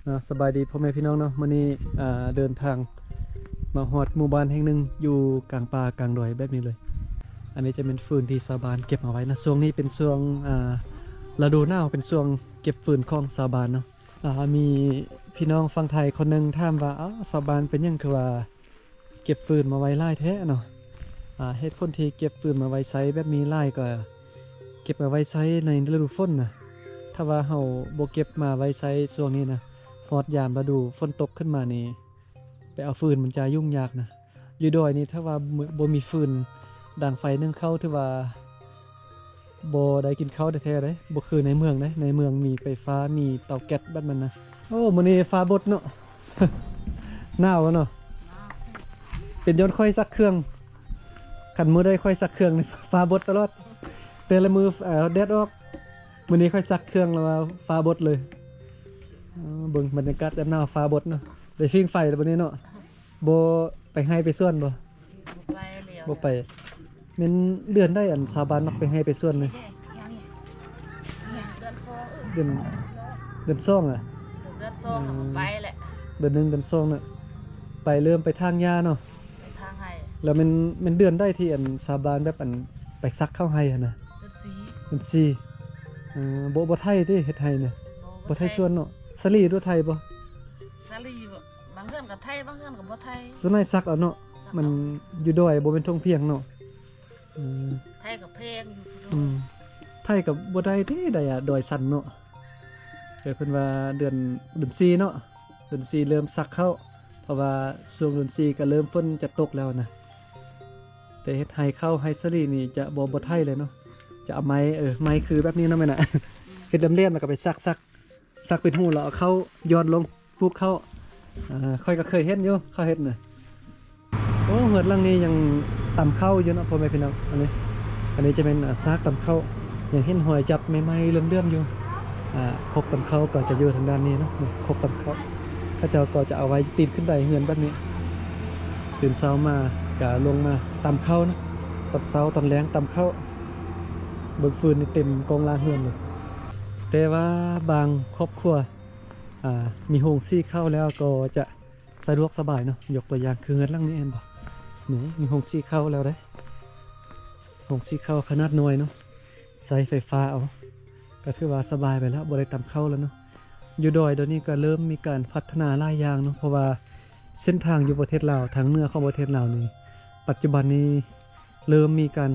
ເນາະ ສະບາຍດີພໍ່ແມ່ພີ່ນ້ອງເນາະ, ມື້ນີ້ ອ່າ ເດີນທາງມາຮອດໝູ່ບ້ານແຫ່ງໜຶ່ງ ຢູ່ກາງປ່າກາງດອຍແບບນີ້ເລີຍ. ອັນນີ້ຈະແມ່ນຟືນທີ່ຊາວບ້ານເກັບມາໄວ້ນະ. ຊ່ວງນີ້ເປັນຊ່ວງ ອ່າ ລະດູໜາວ ເປັນຊ່ວງເກັບຟືນຂອງຊາວບ້ານເນາະ. ອ່າ ມີພີ່ນ້ອງຝັ່ງໄທຄົນໜຶ່ງຖາມວ່າ ອ້າວ ຊາວບ້ານເປັນຫຍັງຄືວ່າ ເກັບຟືນມາໄວ້ຫຼາຍແທ້ເນາະ. ອ່າ ເຫດຜົນທີ່ເກັບຟືນມາໄວ້ໃຊ້ແບບນີ້ຫຼາຍ ກໍເກັບມາໄວ້ໃຊ້ໃນລະດູຝົນນະ. ຖ້າວ່າເຮົາບໍ່ເກັບມາໄວ້ໃຊ້ຊ່ວງນີ້ນະ, ຮອດຍາມລະດູຝົນຕົກຂຶ້ນມານີ້ ໄປເອົາຟືນມັນຈະຫຍຸ້ງຍາກນະ. ຢູ່ດອຍນີ້ ຖ້າວ່າບໍ່ມີຟືນດັງໄຟໜຶ້ງເຂົ້າ ຖືວ່າ ບໍ່ໄດ້ກິນເຂົ້າແທ້ໆເດ້, ບໍ່ຄືໃນເມືອງເດ້. ໃນເມືອງມີໄຟຟ້າ ມີເຕົາແກັສແບບນັ້ນນະ. ໂອ້ ມື້ນີ້ຟ້າບົດເນາະ. ໜາວເນາະ. ເປັນຍ້ອນຂ້ອຍຊັກເຄື່ອງ. ຄັນມື້ໃດຂ້ອຍຊັກເຄື່ອງນີ້ ຟ້າບົດຕະຫຼອດ. ແຕ່ລະມື້ ເອີ ແດດອອກ. ມື້ນີ້ຂ້ອຍຊັກເຄື່ອງແລ້ວວ່າຟ້າບົດເລີຍ. ເອີ ເບິ່ງບັນຍາກາດຍາມໜາວ ຟ້າບົດເນາະ. ໄດ້ຜິງໄຟແລ້ວບັດນີ້ເນາະ. ບໍ່ໄປໄຮ່ໄປສວນບໍ່? ບໍ່ໄປແລ້ວ. ບໍ່ໄປ. ແມ່ນເດືອນໃດ ອັນຊາວບ້ານມັກໄປໄຮ່ໄປສວນນີ້? ເດືອນ ເດືອນສອງ ເອີ ເດືອນ ເດືອນສອງອະ? ເດືອນສອງ ອືມ ໄປແຫຼະ. ເດືອນໜຶ່ງ ເດືອນສອງນະ ໄປເລີ່ມໄປຖາງຫຍ້າເນາະ. ໄປຖາງໄຮ່. ແລ້ວແມ່ນ ແມ່ນເດືອນໃດທີ່ ອັນຊາວບ້ານແບບ ອັນໄປຊັກເຂົ້າໄຮ່ຫັ້ນນະ? ເດືອນສີ່. ເດືອນສີ່. ເອີ ບໍ່ ບໍ່ໄຖຕິ ເຮັດໄຮ່ນະ? ບໍ່ ບໍ່ໄຖ ບໍ່ໄຖສວນເນາະ. ສາລີບໍ່ໄຖບໍ່? ສາລີບໍ່? ບາງເຮືອນກໍໄຖ ບາງເຮືອນກໍບໍ່ໄຖ. ສ່ວນຫຼາຍຊັກເອົາເນາະ. ມັນຢູ່ດອຍ ບໍ່ແມ່ນທົ່ງພຽງເນາະ. ອືມ ໄຖກໍແພງຢູ່. ອືມ ໄຖກໍບໍ່ໄດ້ເດ້ ໄດ້ອະ ດອຍຊັນເນາະ. ແຕ່ເພິ່ນວ່າເດືອນ ເດືອນສີ່ເນາະ, ເດືອນສີ່ເລີ່ມຊັກເຂົ້າ ເພາະວ່າຊ່ວງເດືອນສີ່ກໍເລີ່ມຝົນຈະຕົກແລ້ວນະ. ແຕ່ເຮັດໄຮ່ເຂົ້າໄຮ່ສາລີນີ້ຈະບໍ່ ບໍ່ໄຖເລີຍເນາະ, ຈະເອົາໄມ້ ເອີ ໄມ້ຄືແບບນີ້ເນາະ ແມ່ນນະ. ເຮັດແຫຼມໆ ແລ້ວກໍໄປຊັກໆ ຊັກເປັນຮູແລ້ວເອົາເຂົ້າຍ້ອນລົງ ປູກເຂົ້າ. ອ່າ ຂ້ອຍກໍເຄີຍເຫັນຢູ່ ເຂົາເຮັດນະ. ໂອ້ ເຮືອນຫຼັງນີ້ຍັງຕຳເຂົ້າຢູ່ເນາະ ພໍ່ແມ່ພີ່ນ້ອງ. ອັນນີ້ ອັນນີ້ຈະແມ່ນ ອ່າ ຊາກຕຳເຂົ້າ ຍັງເຫັນຮອຍຈັບໃໝ່ໆເຫຼື້ອມໆຢູ່. ອ່າ ຄົກຕຳເຂົ້າກໍຈະຢູ່ທາງດ້ານນີ້ເນາະ, ນີ້ຄົກຕຳເຂົ້າ. ເຂົາເຈົ້າກໍຈະເອົາໄວ້ຕີນຂຶ້ນໄດເຮືອນແບບນີ້. ຕື່ນເຊົ້າມາກໍລົງມາຕຳເຂົ້າເນາະ, ຕອນເຊົ້າຕອນແລງຕຳເຂົ້າ. ເບິ່ງຟືນນີ້ເຕັມກອງລ່າງເຮືອນເລີຍ. ແຕ່ວ່າບາງຄອບຄົວ ອ່າ ມີໂຮງສີເຂົ້າແລ້ວກໍຈະສະດວກສະບາຍເນາະ. ຍົກຕົວຢ່າງຄືເຮືອນຫຼັງນີ້ ເຫັນບໍ່? ນີ້ມີໂຮງສີເຂົ້າແລ້ວເດ້, ໂຮງສີເຂົ້າຂະໜາດນ້ອຍເນາະ, ໃຊ້ໄຟຟ້າເອົາ ກໍຖືວ່າສະບາຍໄປແລ້ວ, ບໍ່ໄດ້ຕຳເຂົ້າແລ້ວເນາະ. ຢູ່ດອຍດຽວນີ້ກໍເລີ່ມມີການພັດທະນາຫຼາຍຢ່າງເນາະ, ເພາະວ່າເສັ້ນທາງຢູ່ປະເທດລາວ ທາງເໜືອຂອງປະເທດລາວນີ້ ປັດຈຸບັນນີ້ເລີ່ມມີການ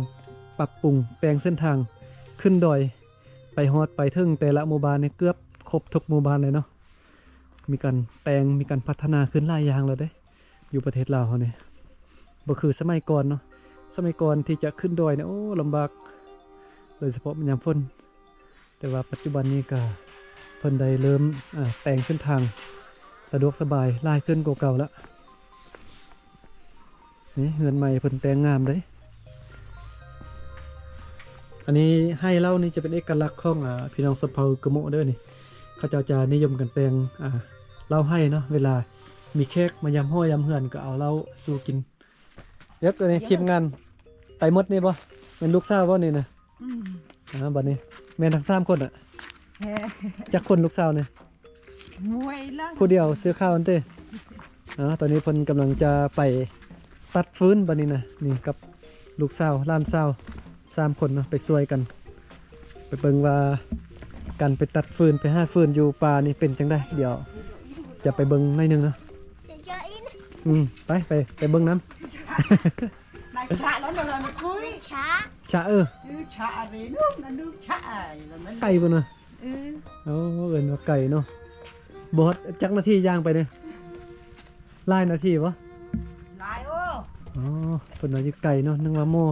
ປັບປຸງແປງເສັ້ນທາງຂຶ້ນດອຍ ໄປຮອດໄປເຖິງແຕ່ລະໝູ່ບ້ານນີ້ເກືອບຄົບທຸກໝູ່ບ້ານເລີຍເນາະ. ມີການແປງ ມີການພັດທະນາຂຶ້ນຫຼາຍຢ່າງແລ້ວເດ້ ຢູ່ປະເທດລາວເຮົານີ້. ບໍ່ຄືສະໄໝກ່ອນເນາະ, ສະໄໝກ່ອນທີ່ຈະຂຶ້ນດອຍນີ້ ໂອ້ ລຳບາກ ໂດຍສະເພາະຍາມຝົນ. ແຕ່ວ່າປັດຈຸບັນນີ້ກໍເພິ່ນໄດ້ເລີ່ມ ເອີ ແປງເສັ້ນທາງສະດວກສະບາຍຫຼາຍຂຶ້ນກວ່າເກົ່າລະ. ນີ້ເຮືອນໃໝ່ເພິ່ນແປງງາມເດ້. ອັນນີ້ໄຮ່ເຫຼົ້ານີ້ຈະເປັນເອກະລັກຂອງ ອ່າ ພີ່ນ້ອງຊົນເຜົ່າກຶໂມະເດີນີ້. ເຂົາເຈົ້າຈະນິຍົມກັນແປງ ອ່າ ເຫຼົ້າໄຮ່ເນາະ, ເວລາມີແຂກມາຢາມຫໍຢາມເຮືອນກໍເອົາເຫຼົ້າສູ່ກິນ. ເອີ ອັນນີ້ທີມງານໄປໝົດນີ້ບໍ່? ແມ່ນລູກສາວບໍ່ນີ້ນະ? ອືມ ອ່າ ບັດນີ້ແມ່ນທັງສາມຄົນອະ? ແມ່ນ. ຈັກຄົນລູກສາວນີ້? ໂອ້ຍ ລະ ຜູ້ດຽວເສື້ອຂາວຫັ້ນຕິ. ອ່າ ຕອນນີ້ເພິ່ນກຳລັງຈະໄປຕັດຟືນບັດນີ້ນະ, ນີ້ກັບລູກສາວ ຫຼານສາວ ສາມຄົນເນາະ ໄປຊ່ວຍກັນ. ໄປເບິ່ງວ່າການໄປຕັດຟືນ ໄປຫາຟືນຢູ່ປ່ານີ້ເປັນຈັ່ງໃດ, ດຽວຈະໄປເບິ່ງໜ້ອຍໜຶ່ງເນາະ. ອືມ ໄປ ໄປ ໄປເບິ່ງນຳ. ນາຍຊະແລ້ວນະ ລະນະຄຸຍ ຊະ ຊະ ເອີ ຊະອະເຣນຸ ນະນຸ ຊະ ໄກ່ບໍ່ນະ? ອືມ ໂອ້ ເອີ້ນວ່າໄກ່ເນາະ. ບໍ່ຮອດຈັກນາທີຍ່າງໄປນີ້? ຫຼາຍນາທີບໍ່? ຫຼາຍ ໂອ້ ອໍ ເພິ່ນວ່າຢູ່ໄກເນາະ, ນຶກວ່າມໍ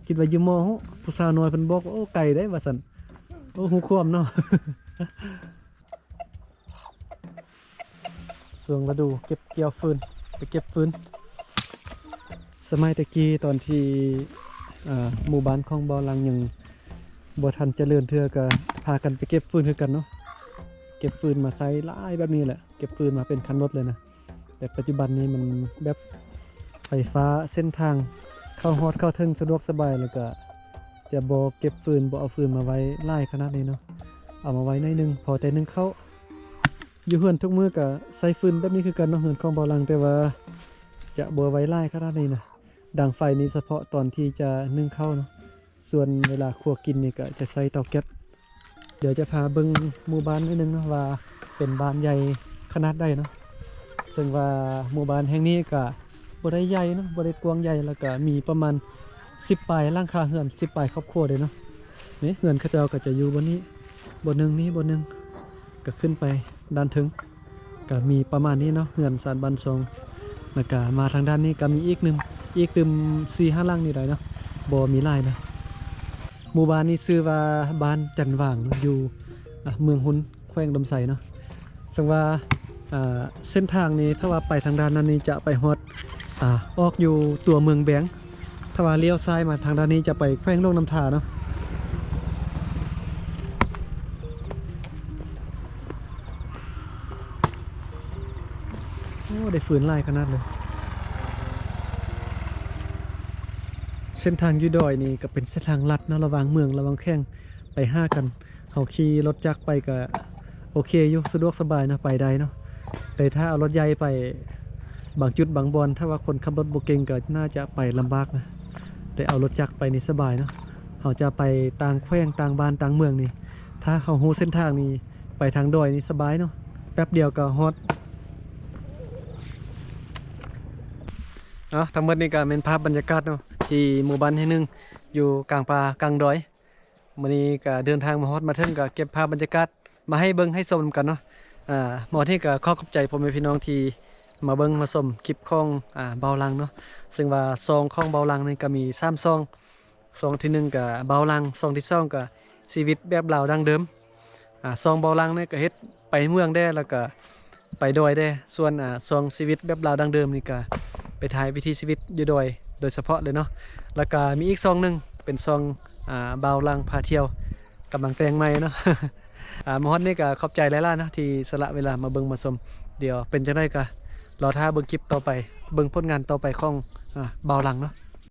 ຄິດວ່າຢູ່ມໍ. ຜູ້ສາວນ້ອຍເພິ່ນບອກວ່າ ໂອ້ ໄກເດ້ ວ່າຊັ້ນ. ໂອ້ ຮູ້ຄວາມເນາະ. ຊ່ວງລະດູເກັບກ່ຽວຟືນ ໄປເກັບຟືນ. ສະໄໝແຕ່ກີ້ຕອນທີ່ ເອີ ໝູ່ບ້ານຂອງບ່າວຫຼັງຍັງບໍ່ທັນຈະເລີນເທື່ອ ກໍພາກັນໄປເກັບຟືນຄືກັນເນາະ, ເກັບຟືນມາໃສ່ຫຼາຍແບບນີ້ແຫຼະ, ເກັບຟືນມາເປັນຄັນລົດເລີຍນະ. ແຕ່ປັດຈຸບັນນີ້ມັນແບບໄຟຟ້າ ເສັ້ນທາງເຂົ້າຮອດເຂົ້າເຖິງສະດວກສະບາຍ, ແລ້ວກໍຈະບໍ່ເກັບຟືນ ບໍ່ເອົາຟືນມາໄວ້ຫຼາຍຂະໜາດນີ້ເນາະ, ເອົາມາໄວ້ໜ້ອຍໜຶ່ງ ພໍແຕ່ໜຶ້ງເຂົ້າ. ຢູ່ເຮືອນທຸກມື້ກະໃຊ້ຟືນແບບນີ້ຄືກັນເນາະ ເຮືອນຂອງບ່າວຫຼັງ ແຕ່ວ່າຈະບໍ່ໄຫວຫຼາຍຂະໜາດນີ້ນະ. ດັງໄຟນີ້ສະເພາະຕອນທີ່ຈະໜຶ້ງເຂົ້າເນາະ, ສ່ວນເວລາຄົວກິນນີ້ກະຈະໃຊ້ເຕົາແກັສ. ດຽວຈະພາເບິ່ງໝູ່ບ້ານໜ້ອຍໜຶ່ງເນາະ ວ່າເປັນບ້ານໃຫຍ່ຂະໜາດໃດເນາະ. ເຊິ່ງວ່າໝູ່ບ້ານແຫ່ງນີ້ກະບໍ່ໄດ້ໃຫຍ່ເນາະ ບໍ່ໄດ້ກວ້າງໃຫຍ່ ແລ້ວກະມີປະມານສິບປາຍຫຼັງຄາເຮືອນ ສິບປາຍຄອບຄົວເດ້ເນາະ. ນີ້ເຮືອນເຂົາເຈົ້າກະຈະຢູ່ບ່ອນນີ້ ບ່ອນໜຶ່ງ ນີ້ບ່ອນໜຶ່ງ ກະຂຶ້ນໄປດ້ານເທິງ ກະມີປະມານນີ້ເນາະ ເຮືອນຊານບ້ານຊ່ອງ. ແລ້ວກະມາທາງດ້ານນີ້ກະມີອີກໜຶ່ງ ອີກຕື່ມສີ່ຫ້າຫຼັງນີ້ໄດ໋ເນາະ ບໍ່ມີຫຼາຍນະ. ໝູ່ບ້ານນີ້ຊື່ວ່າບ້ານຈັນຫວ່າງ ຢູ່ ອ່າ ເມືອງຮຸນ ແຂວງອຸດົມໄຊເນາະ. ເຊິ່ງວ່າ ອ່າ ເສັ້ນທາງນີ້ ຖ້າວ່າໄປທາງດ້ານນັ້ນນີ້ຈະໄປຮອດ ອ່າ ອອກຢູ່ຕົວເມືອງແບງ, ຖ້າວ່າລ້ຽວຊ້າຍມາທາງດ້ານນີ້ຈະໄປແຂວງຫຼວງນ້ຳທາເນາະ. ໂອ້ ໄດ້ຟືນຫຼາຍຂະໜາດເລີຍ. ເສັ້ນທາງຢູ່ດອຍນີ້ກະເປັນເສັ້ນທາງລັດເນາະ ລະຫວ່າງເມືອງ ລະຫວ່າງແຂວງໄປຫາກັນ. ເຮົາຂີ່ລົດຈັກໄປກະໂອເຄຢູ່ ສະດວກສະບາຍເນາະ ໄປໄດ້ເນາະ. ແຕ່ຖ້າເອົາລົດໃຫຍ່ໄປ ບາງຈຸດບາງບ່ອນ ຖ້າວ່າຄົນຂັບລົດບໍ່ເກັ່ງກະໜ້າຈະໄປລຳບາກນະ. ແຕ່ເອົາລົດຈັກໄປນີ້ສະບາຍເນາະ. ເຮົາຈະໄປຕ່າງແຂວງ ຕ່າງບ້ານ ຕ່າງເມືອງນີ້ ຖ້າເຮົາຮູ້ເສັ້ນທາງນີ້ ໄປທາງດອຍນີ້ສະບາຍເນາະ ແປັບດຽວກະຮອດ. ເອົາ ທັງໝົດນີ້ກະແມ່ນພາບບັນຍາກາດເນາະ ທີ່ໝູ່ບ້ານແຫ່ງໜຶ່ງຢູ່ກາງປ່າກາງດອຍ. ມື້ນີ້ກະເດີນທາງມາຮອດມາເຖິງ ກະເກັບພາບບັນຍາກາດມາໃຫ້ເບິ່ງໃຫ້ຊົມນຳກັນເນາະ. ອ່າ ມາຮອດນີ້ກະຂໍຂອບໃຈພໍ່ແມ່ພີ່ນ້ອງທີ່ມາເບິ່ງມາຊົມຄລິບຂອງ ອ່າ ບ່າວຫຼັງເນາະ. ເຊິ່ງວ່າຊ່ອງຂອງບ່າວຫຼັງນີ້ກະມີສາມຊ່ອງ, ຊ່ອງທີໜຶ່ງກະບ່າວຫຼັງ, ຊ່ອງທີສອງກະຊີວິດແບບລາວດັ້ງເດີມ. ອ່າ ຊ່ອງບ່າວຫຼັງນີ້ກະເຮັດໄປເມືອງແດ່ ແລ້ວກະໄປດອຍແດ່. ສ່ວນ ອ່າ ຊ່ອງຊີວິດແບບລາວດັ້ງເດີມນີ້ກະໄປຖ່າຍວິຖີຊີວິດຢູ່ດອຍໂດຍສະເພາະເລີຍເນາະ. ແລ້ວກະມີອີກຊ່ອງໜຶ່ງເປັນຊ່ອງ ອ່າ ບ່າວຫຼັງພາທ່ຽວ ກຳລັງແຕ່ງໃໝ່ເນາະ. ອ່າ ມາຮອດນີ້ກະຂອບໃຈຫຼາຍໆເນາະ ທີ່ສະຫຼະເວລາມາເບິ່ງມາຊົມ. ດຽວເປັນຈັ່ງໃດກະລໍຖ້າເບິ່ງຄລິບຕໍ່ໄປ ເບິ່ງຜົນງານຕໍ່ໄປຂອງ ອ່າ ບ່າວຫຼັງເນາະ.